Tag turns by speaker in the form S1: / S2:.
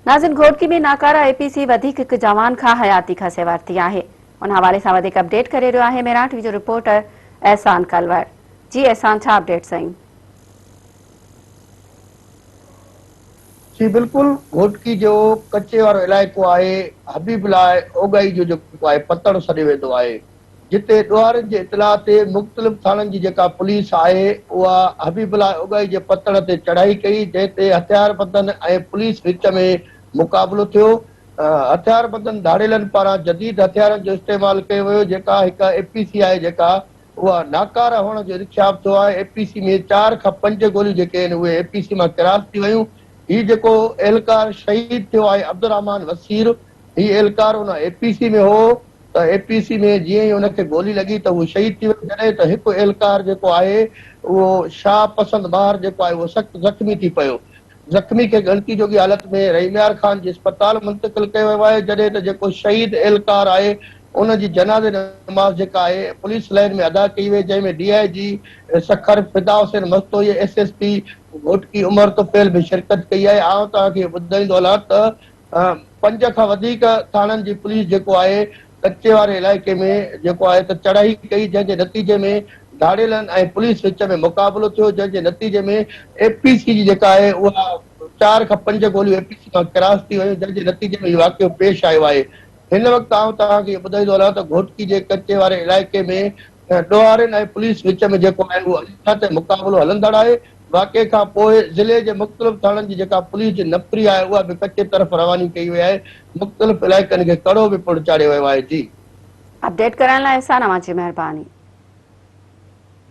S1: ناظرين گهوٽڪي ۾ ناڪارا اي پي سي وڌيڪ هڪ جوان کان حياتي کسي ورتي آهي ان حوالي سان وڌيڪ اپڊيٽ ڪري رهيو آهي ميران ٽي وي جو رپورٽر احسان ڪلوڙ جي احسان ڇا اپڊيٽ سائين.
S2: جي بلڪل گهوٽڪي جو ڪچي وارو علائقو آهي حبيب لاء اوڳاهي جو جيڪو آهي پتڻ سڏيو ويندو آهي جتي ڏوهارين جي اطلاع تي مختلف ٿاڻن جي جيڪا پوليس آهي اها حبيب الله اوڳاهي جي پتڻ تي چڙهائي ڪئي جنهن تي هٿياربندن ۽ پوليس وچ ۾ مقابلو ٿيو هٿياربندن ڌاڙيلن پاران جديد هٿيارن جو استعمال ڪيو ويو جيڪا هڪ اي پي سي آهي جيڪا اها ناڪاره هئڻ جو انڪشاف ٿيو آهي اي پي سي ۾ چار کان پنج گوليون جيڪي آهن اهي اي پي سي مان ڪراس ٿي ويون هي جيڪو اهلڪار شهيد ٿيو آهي عبدالرحمان وسير هي اهلڪار ان اي پي سي ۾ هو ته اي پي سي ۾ جيئن ئي ان کي گولي لڳي ته هو شهيد ٿي ويو جڏهن ته هڪ اهلڪار جيڪو آهي اهو شاهه پسند ماهر جيڪو آهي اهو سخت زخمي ٿي پيو. زخمي کي ڳڻتي جوڳي حالت ۾ رحيميار خان جي اسپتال منتقل ڪيو ويو آهي جڏهن ته جيڪو شهيد اهلڪار آهي ان جي جنازي نماز جيڪا آهي پوليس لائين ۾ ادا ڪئي وئي جنهن ۾ D I G Sukkur Fida Hussain Mastoi S S P Ghotki Umar Tufail به شرڪت ڪئي آهي آئون توهان کي ٻڌائيندو هلان ته پنج کان وڌيڪ ٿاڻن جي پوليس جيڪو آهي ڪچي واري علائقي ۾ جيڪو آهي ته چڙهائي ڪئي جنهن جي نتيجي ۾ ڌاڙيلن ۽ پوليس وچ ۾ مقابلو ٿيو جنهن جي نتيجي ۾ اي پي سي جي جيڪا آهي اها چار کان پنج گوليون اي پي سي مان ڪراس ٿي ويون جنهن جي نتيجي ۾ هي واقعو پيش آيو آهي هن وقت آئون توهان کي اهو ٻڌائيندو هلان ته گهوٽڪي جي ڪچي واري علائقي ۾ ڏوهارين ۽ پوليس وچ ۾ جيڪو آهي اهو اڃا تائين مقابلو هلندڙ آهي، واقعي کان پوء ضلعي جي مختلف ٿاڻن جي جيڪا پوليس جي نفري آهي اها به ڪچي طرف رواني ڪئي وئي آهي، مختلف علائقن کي ڪڙو به پڻ چاڙهيو ويو آهي. جي.
S1: اپڊيٽ ڪرڻ لاء احسان اوهان جي مهرباني.